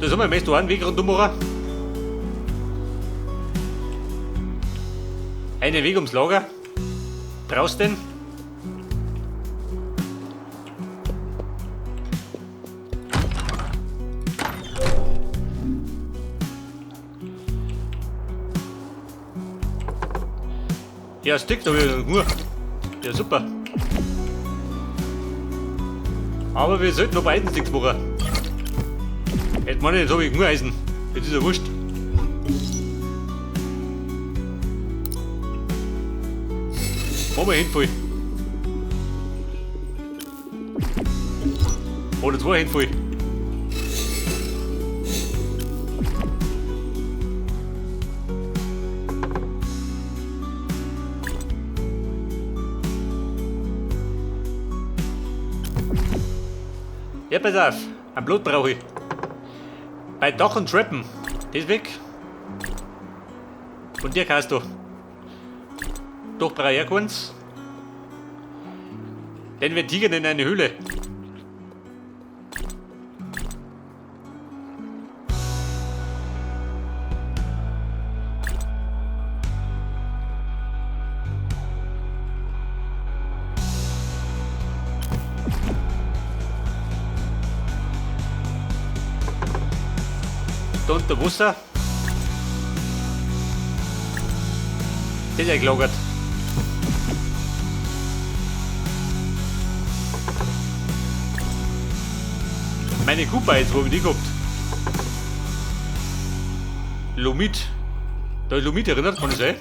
Das haben wir, möchtest du einen Weg rundum machen? Einen Weg ums Lager. Brauchst du den? Ja, Stick, da hab ich nur. Ja, super. Aber wir sollten noch bei Eisensticks machen. Jetzt meine ich, jetzt hab ich nur Eisen. Jetzt ist ja wurscht. Machen wir hin, voll. Oder zwei hin, voll. Ja, pass auf. Ein Blut brauche ich. Bei Dach und Treppen. Das weg. Von dir kannst du. Doch brauche ich auch keins. Denn wir tigern in eine Höhle. Da unter Wasser. Das ist eingelagert. Meine Kupa jetzt, wo hab ich die gehabt? Lomit. Da ist Lomit erinnert, kann ich sein?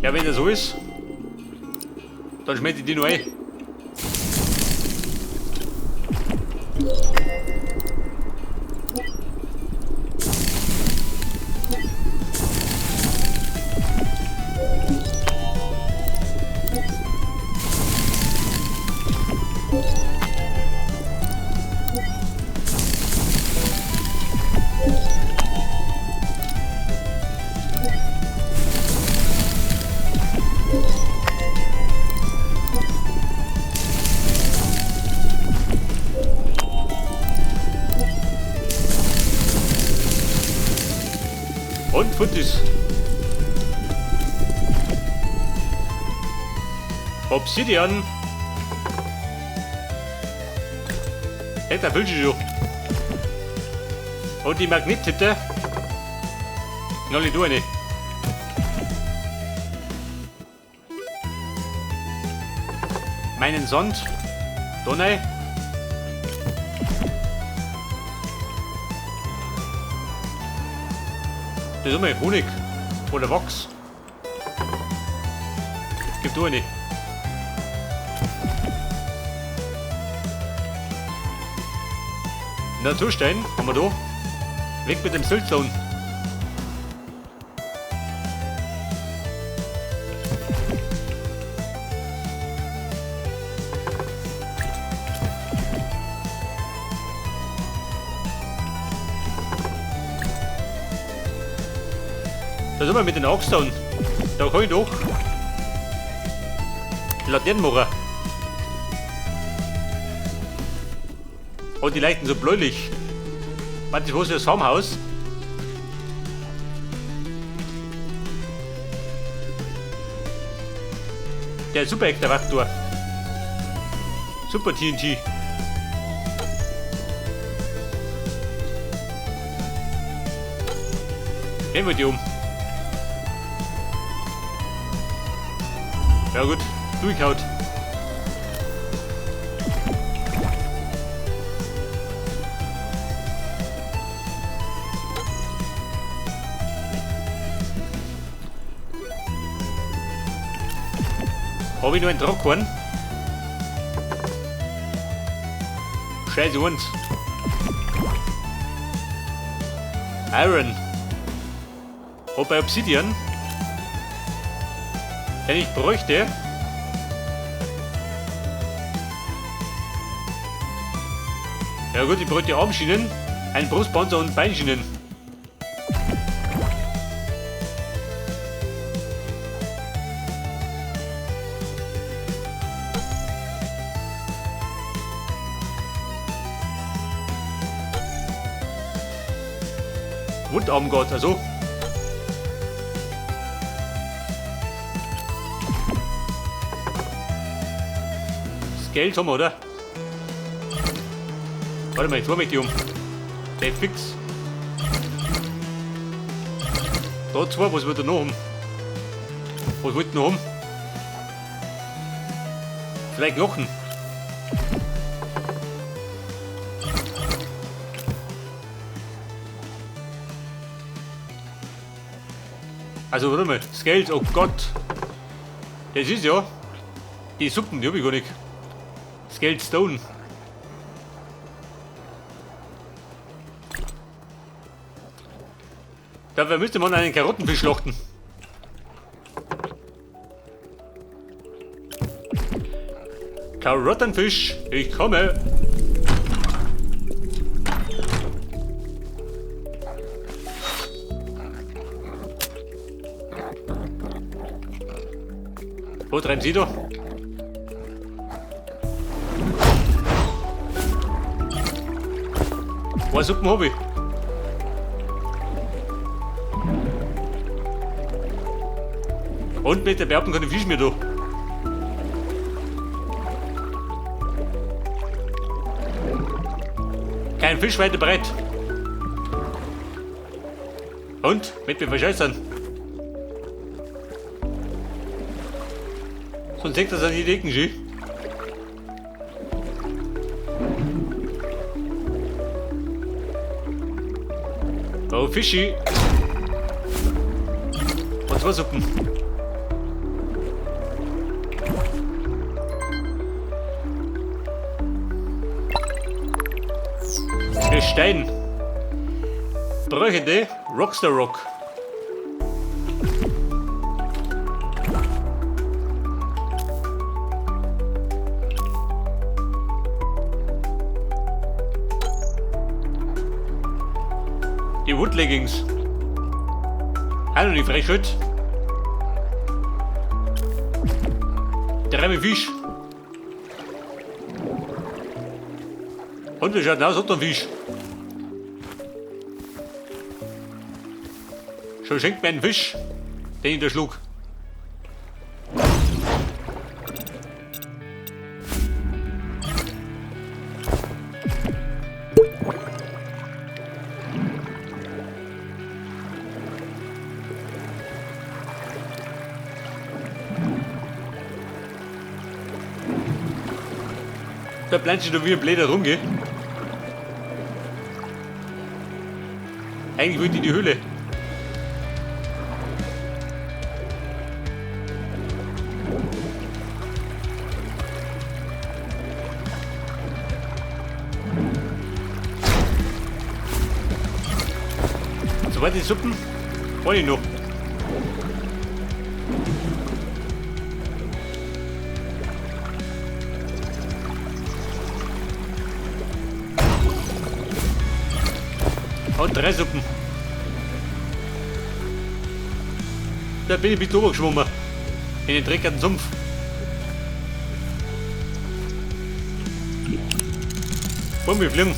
Ja, wenn das so ist, dann schmeiß ich die noch ein. Und Futtis. Obsidian. Hey, da fühlst du schon. Und die Magnettitte. Nolli, du eine. Meinen Sond. Donai. Das ist immer Honig oder Wachs. Gib du eine. Naturstein haben wir da. Weg mit dem Siltstone. Da sind wir mit den Oxstone. Da kann ich doch Laternen machen. Oh, die leuchten so bläulich. Warte, wo ist das Farmhaus? Der Super Extravaktor. Super TNT. Nehmen wir die um. Ja gut, durchhaut. Hab ich nur einen Trockhorn? Scheiße, uns. Iron. Hab bei Obsidian. Den ich bräuchte. Ja gut, ich bräuchte Armschienen, einen Brustpanzer und Beinschienen. Wood Armguard, also. Das Geld haben wir, oder? Warte mal, jetzt möchte ich um. Der fix. Da zwei, was wird er noch haben? Was wollt ihr noch haben? Vielleicht Knochen. Also warte mal, das Geld, oh Gott. Das ist ja. Die Suppen, die hab ich gar nicht. Scaled Stone. Dafür müsste man einen Karottenfisch schlachten. Karottenfisch, ich komme. Wo treiben Sie da? Was Suppen hab ich? Und mit der Behauptung kann ich Fisch mehr da. Kein Fisch weiter breit. Und? Mit mir verscheißern. Sonst hängt das an die Decken, schön. Oh, Fischi. Und zwei Suppen. Stein. Bröchende Rockstar Rock. Die Wood Leggings. Hallo, die Frechheit. Der Fisch. Und wie schaut aus, hat der Fisch. Schon schenkt mir einen Fisch, den ich da schlug. Da bleibt schon wie ein Bläder rum, gell? Eigentlich wollte ich in die Höhle. Soweit die Suppen wollte ich noch. Und 3 Suppen. Da bin ich bis drüber geschwommen. In den dreckigen Sumpf. Komm, wir fliegen.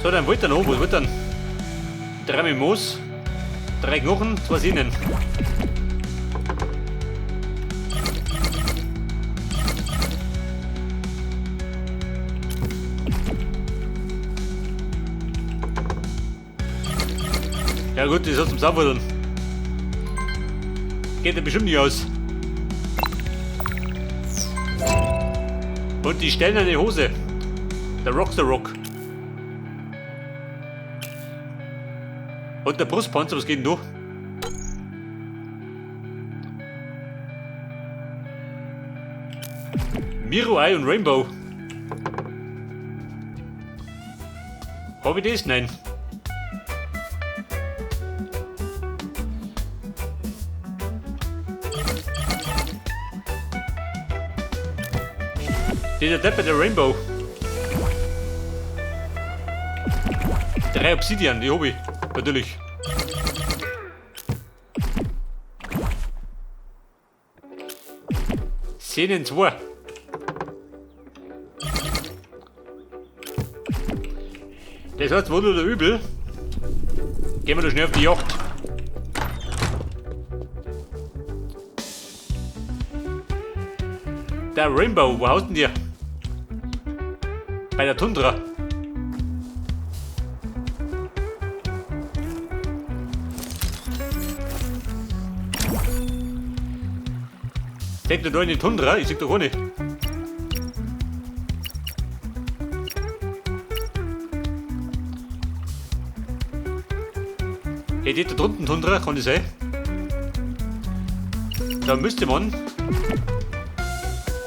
So, dann wollt ihr noch, was wollt ihr denn? 3 mit Moos, 3 Knochen, 2 Sehnen. Ja gut, das ist zum Sauber. Geht ja bestimmt nicht aus. Und die stellen eine Hose. Der Rock the Rock. Und der Brustpanzer, was geht denn da? Miro Eye und Rainbow. Hab ich das? Nein. Dieser Depp der Rainbow. 3 Obsidian, die hab ich. Natürlich. 10 in 2. Das heißt wohl oder übel. Gehen wir da schnell auf die Yacht. Der Rainbow, wo haust denn der? Bei der Tundra. Seht ihr da in die Tundra? Ich seh doch gar nicht. Hey, die da drunten Tundra, kann das sein? Da müsste man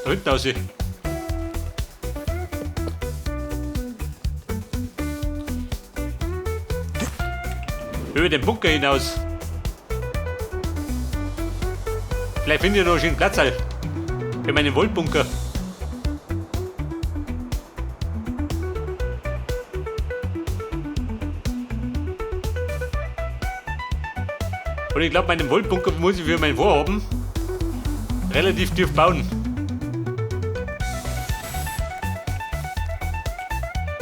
da hinten aussehen. Über den Bunker hinaus. Vielleicht finde ich noch einen schönen Platz halt. Für meinen Wollbunker. Und ich glaub, meinen Wollbunker muss ich für mein Vorhaben relativ tief bauen.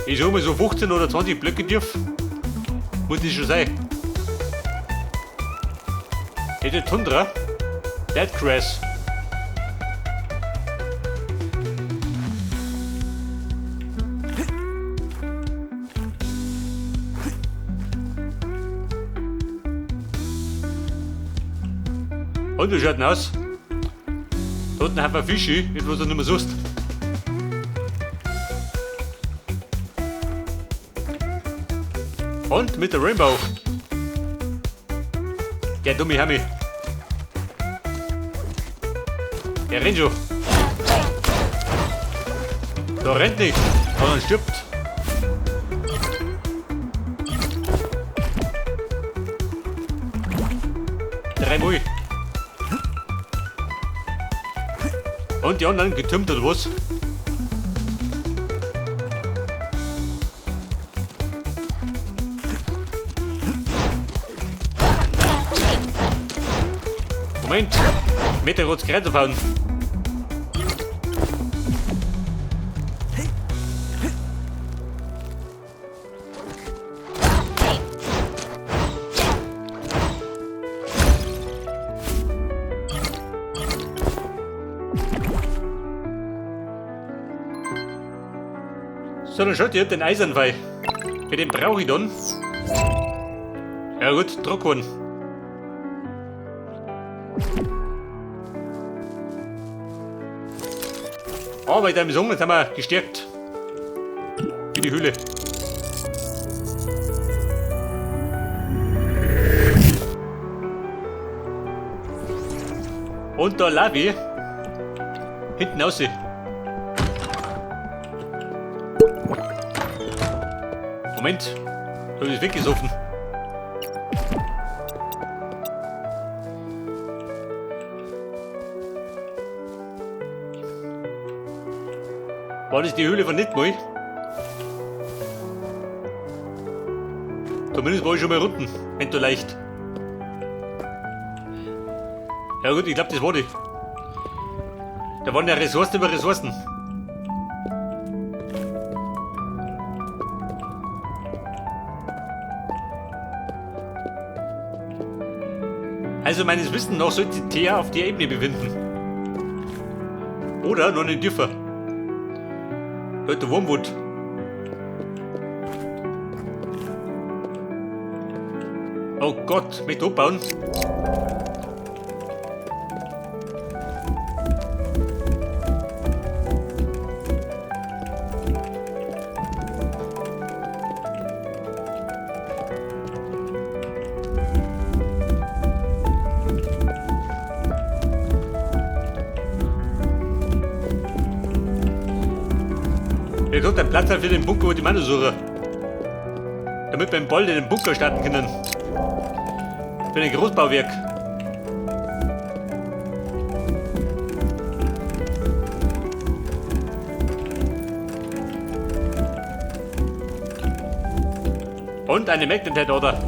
Ich sag mal so 15 oder 20 Blöcke tief. Muss das schon sein. Hätte Tundra. Dead Grass. Und wie schaut denn aus? Da unten haben wir Fische, jetzt was du nicht mehr suchst. Und mit der Rainbow. Der dumme Hammy. Der rennt schon. Da rennt nicht, sondern stirbt. Dreimal. Und die anderen getürmt oder was? Moment! Mit der Rotz Kreuz aufhauen. So, dann schaut ihr den Eisernpfeil. Für den brauche ich dann. Ja gut, Druckhorn. Aber ich würde sagen, jetzt haben wir gestärkt. Für die Höhle. Und da Lavi. Hinten aussehen. Moment, da hab ich weggesoffen. War das die Höhle von Nitmoi? Zumindest war ich schon mal unten, wenn du leicht. Ja gut, ich glaub, das war die. Da waren ja Ressourcen über Ressourcen. Also meines Wissens nach sollte sich Thea auf der Ebene befinden. Oder noch nicht tiefer. Leute, Wormwood. Oh Gott, möchte abbauen. Wie gesagt, ein Platz für den Bunker, wo die Männer suchen. Damit wir bald in den Bunker starten können. Für ein Großbauwerk. Und eine Magnetite Order.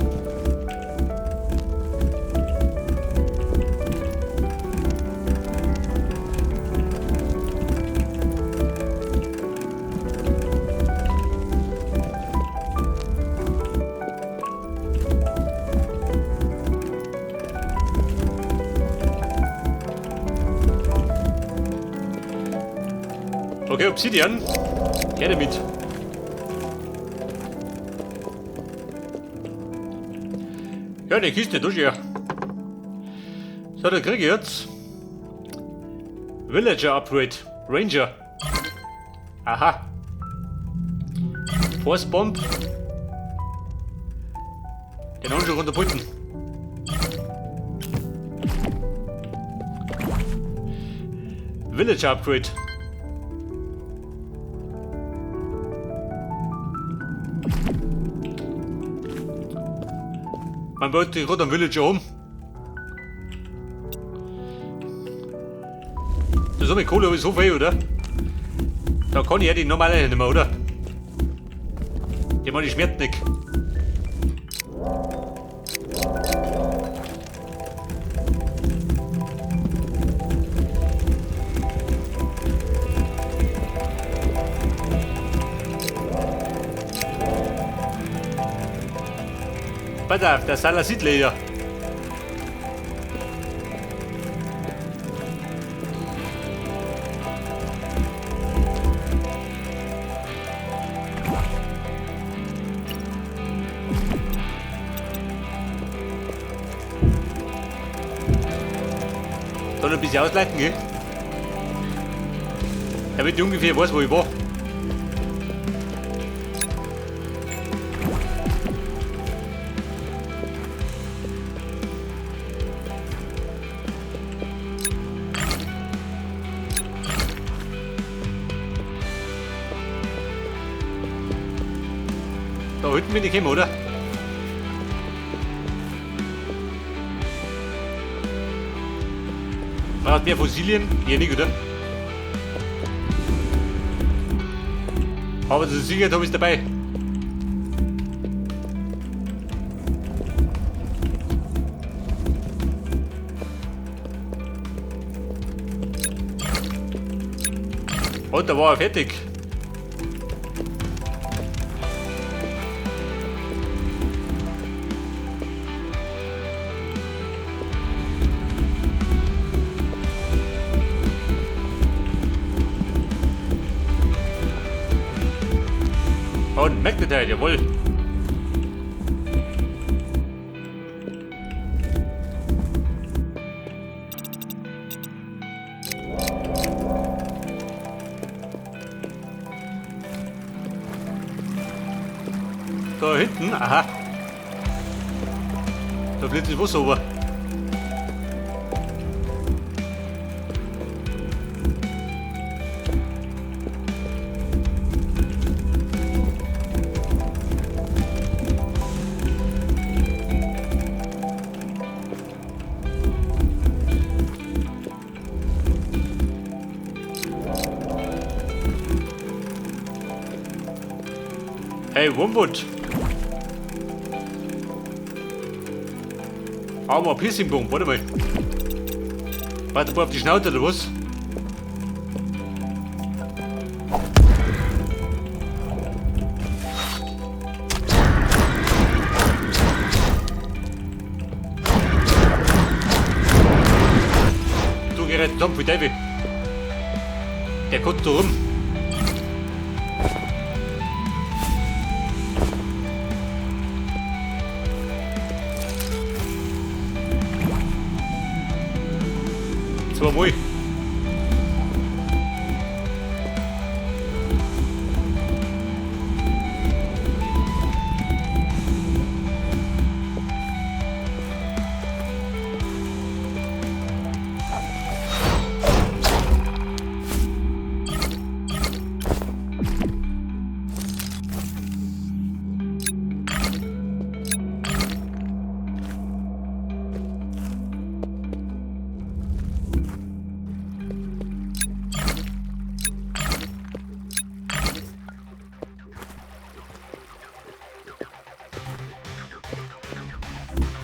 Okay, Obsidian. Her damit. Ja, die Kiste, durch ja. So, da krieg ich jetzt Villager Upgrade. Ranger. Aha. Force Bomb. Den haben schon runterbrücken. Villager Upgrade. Man wollte gerade am Villager um. Das ist mit Kohle habe ich so viel, oder? Da kann ich ja die normale nicht mehr, oder? Die meine ich schmiert nicht. Pass auf, der Salasit-Leder. Soll ein bisschen ausleiten, gell? Damit ich ungefähr weiß, wo ich war. Da hinten bin ich gekommen, oder? Braucht mehr Fossilien? Ja, nicht, oder? Aber zur Sicherheit habe ich es dabei. Und da war er fertig. Und Magnetite, jawohl. Da hinten, aha. Da fliegt das Wasser runter. Hey, Wombat! Aber Piercing Bomb, warte mal. Warte mal auf die Schnauze oder was? Du Gerät, Dampf wie Teufel. Der kommt da rum. Zweimal.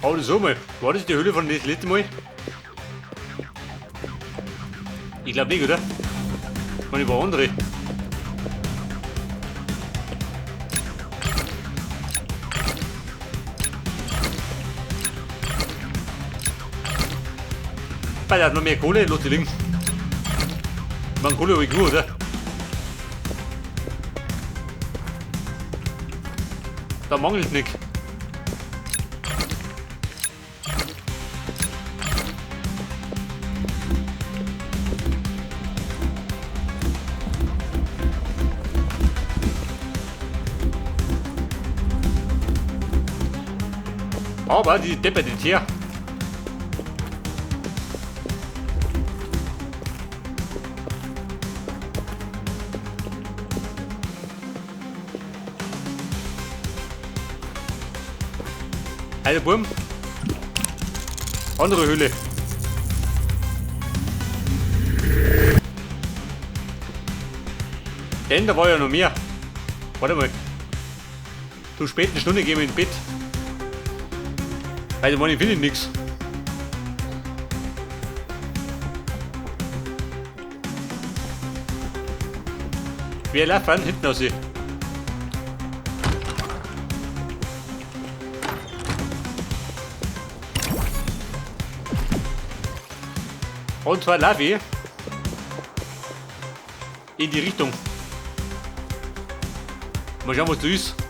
Oh, das so mal. War das die Höhle von das letzte Mal? Ich glaube nicht, oder? Ich meine, war andere. Bei der hat noch mehr Kohle, lass die liegen. Ich meine, Kohle habe ich genug, oder? Da mangelt nix. Aber die depperte Tier. Also Burm. Andere Höhle. Denn da war ja noch mehr. Warte mal. Zu späten Stunde gehen wir ins Bett. Also, ich finde nichts. Wir laufen hinten aus. Und zwar laufe ich in die Richtung. Mal schauen, was da ist.